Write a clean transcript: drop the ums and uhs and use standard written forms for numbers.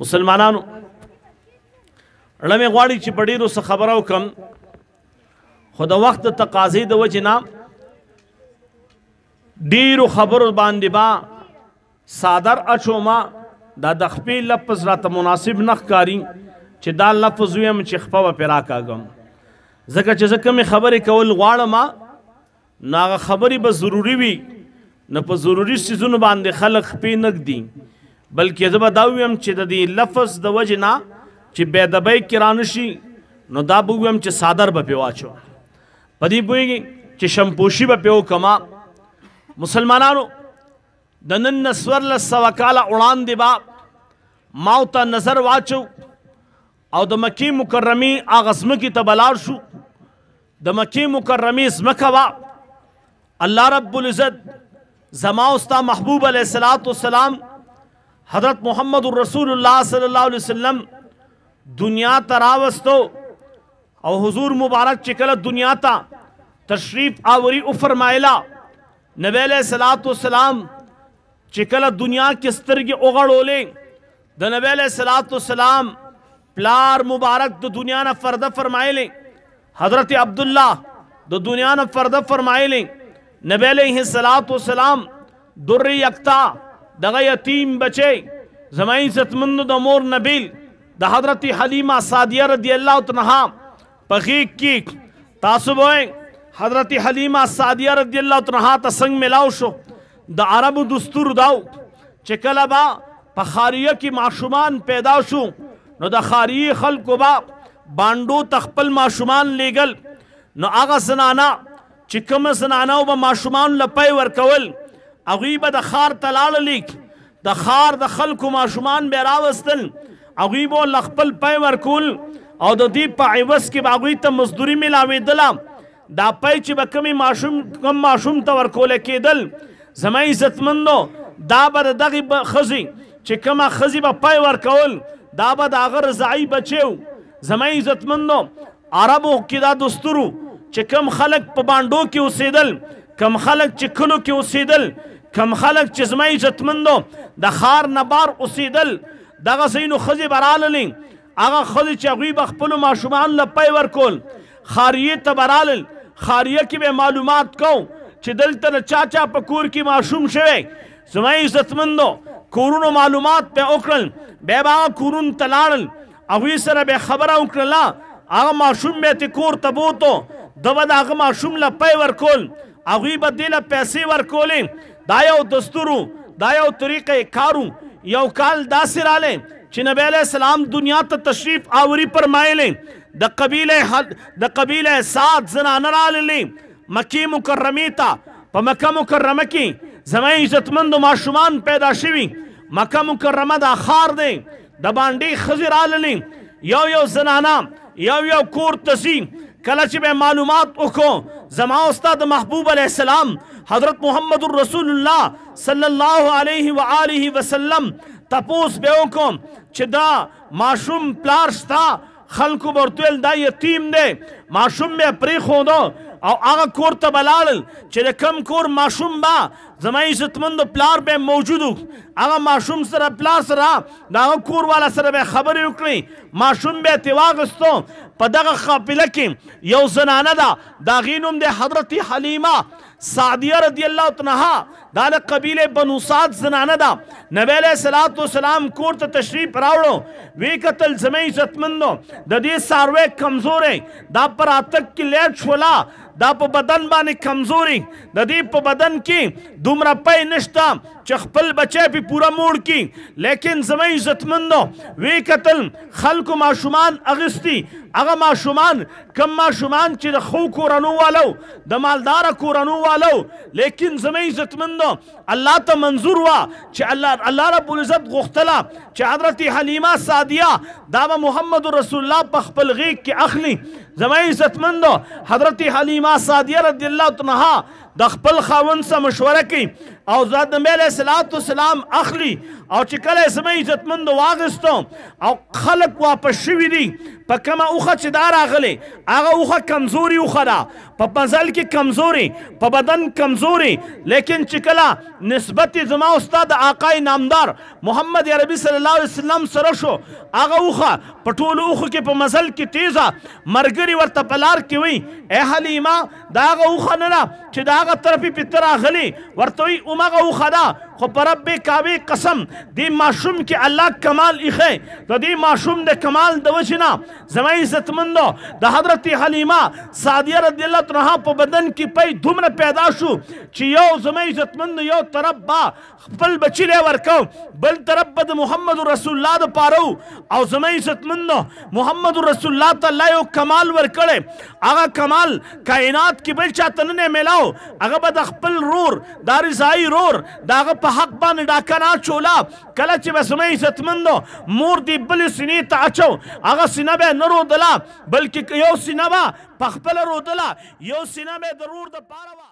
مسلمانانو زړه مې غواړي چې په ډېرو څه خبره وکړم، خو د وخت د تقاضې د وجې نه ډېرو خبرو باندې به څادر اچوم. دا د خپې لفظ راته مناسب نه ښکاري چې دا لفظ ویم چې خپه به پرې راکاږم، ځکه چې زه کومې خبرې کول غواړم نو هغه خبرې به ضروري وي، نو په ضروري څیزونو باندې خلک خپې نه ږدي، بلکې زه به دا ویم چې د دې لفظ د وجې نه چې بې ادبۍ کې رانه شي نو دا به ویم چې څادر به پرې واچوم، په دې پوهېږي چې شمپوشي به پرې وکړم. مسلمانانو د نن نه 1400 کاله وړاندې به ما ته نظر واچو او د مکې مکرمې هغه ځمکې ته به لاړ شو. د مکې مکرمې ځمکه وه. الله رب العزت زما او ستا محبوب علیه الصلاة والسلام حضرت محمد رسول الله صلی الله علیه وسلم دنیا ته راوستو، او حضور مبارک چې کله دنیا ته تشریف آوری وفرمایله، نبی علیه الصلاة والسلام چې کله دنیا کې سترګې وغړولې، د نبی علیه الصلاة والسلام پلار مبارک د دنیا نه فرده فرمایلې، حضرت عبدالله د دنیا نه فرده فرمایلې، نبی علیه الصلاة والسلام در یکتا دغه یتیم بچی زما عزتمند د مور نبیل د حضرت حلیمه سعدیه رضی الله عنها په غېږ کې، تاسو به وایئ حضرت حلیمه سعدیه رضی الله عنها ته څنګه میلاو شو؟ د عربو دستور داو چې کله به په ښاریه کې ماشومان پیدا شو نو د ښاریې خلکو به بانډو ته خپل ماشومان لیږل، نو هغه زنانه چې کومه زنانه به ماشومان له پی ورکول هغوی به د ښار ته لاړلې، د ښار د خلکو ماشومان به راوستل، هغوی به له خپل پی ورکول او د دې په عوض کې به هغوی ته مزدوري میلاوېدله. دا پی چې به کوم ماشوم ته ورکولی کېدل، زما عزتمندو دا به د دغې ښځې چې کومه ښځې به پی ورکول دا به د هغه رضاعي بچی و. زما عزتمندو عربو کې دا دستور و چې کوم خلک په بانډو کې اوسېدل، کوم خلک چې کلو کې اوسېدل، کوم خلک چې زما عزتمندو د ښار نه بار اوسېدل، دغه ځایونو ښځې به راللې، هغه ښځې چې هغوی به خپلو ماشومانو له پی ورکول ښاریې ته به رالل، ښاریه کې به معلومات کو چې دلته د چا چا په کور کې ماشوم شوی. زما عزتمندو کورونو معلومات به وکړل، بیا به هغه کورونو ته لاړل، هغوی سره به خبره وکړله، هغه ماشوم به یې کور ته بوتو، ده به د هغه ماشوم له پی ورکول، هغوی به دې له پیسې ورکولې. دا یو دستور و، دا یو طریقه کار و. یو کال داسې رالی چې نبی علیه السلام دنیا ته تشریف آوری فرمایلې، د قبیله سعد زنانه راللې مکې مکرمې ته. په مکه مکرمه کې زما عزتمندو ماشومان پیدا شوي. مکه مکرمه دا ښار دی، د بانډې ښځې راللې، یو یو زنانه یو یو کور ته ځي. کله چې به معلومات وکړو زما استاد محبوب علیه السلام حضرت محمد رسول الله صلی الله علیه و آله وسلم تپوس به وکړو چې دا ماشوم پلار شته، خلکو به ورته ویل دا یتیم دی، ماشوم به یې پرېښودو او هغه کور ته به لاړل چې د کوم کور ماشوم به زما عزتمندو پلار به موجود و، هغه ماشوم سره پلار سره د هغه کور والا سره به خبرې وکړې، ماشوم به یې ترې واخیستو. په دغه قافله کې یو زنانه ده، د هغې نوم دی حضرت حلیمه سعدیه رضی الله عنها، دا د قبیلې بنو سعد زنانه ده. نبی علیه الصلاة والسلام کور ته تشریف راوړو، ویې کتل زما عزتمندو د دې څاروی کمزوری، دا په راتګ کې لیټ شوله، دا په بدن باندې کمزوري، د دې په بدن کې دومره پی نشته چې خپل بچی پې پوره موړ کړي. لیکن زما عزتمندو ویې کتل خلکو ماشومان اخیستي، هغه ماشومان کم ماشومان چې د ښو کورنو والو، د مالداره کورنو والو، لیکن زما عزتمندو الله ته منظور وه چې الله رب العزت غوښتله چې حضرت حلیمه سعدیه دا به محمد رسول الله په خپل غېږ کې اخلي. زما عزتمندو حضرت حلیمه سعدیه رضی الله عنها د خپل خاوند سره مشوره کوي او د نبی علیه الصلاة والسلام اخلي. او چې کله یې زما عزتمند واغستو او خلک واپس شوي دي، په کومه اوښه چې دا راغلې هغه اوښه کمزوري اوښه ده، په مزل کې کمزوري، په بدن کمزوري، لیکن چې کله نسبت یې زما او ستا د آقای نامدار محمد عربي صلی الله علیه وسلم سره شو، هغه اوښه په ټولو اوښو کې په مزل کې تیزه، ملګري ورته په لار کې وایي ای حلیمه دا هغه اوښه نه ده چې د هغه طرفې پې ته راغلې، ورته وایي همغه اوښه ده، خو په رب کعبې قسم دې ماشوم کې الله کمال ایښی، د دې ماشوم د کمال د وجې نه زما عزتمندو د حضرت حلیمه سعدیه رضی الله عنها په بدن کې پی دومره پیدا شو چې یو زما عزتمندو یو طرف به خپل بچی له ورکو، بل طرف به د محمد رسول الله دپاره و. او زما عزتمندو محمد رسول الله ته الله یو کمال ورکړی، هغه کمال کائنات کې بل چاته نه دی میلاو، هغه به د خپل رور دا رضایي رور د هغه په حق باندې ډاکه نه اچوله. کله چې به زما عزتمندو مور دې بلې سینې ته اچو، هغه سینه به نه رودله، بلکې یو سینه به په خپله رودله، یو سینه به د رور دپاره وه.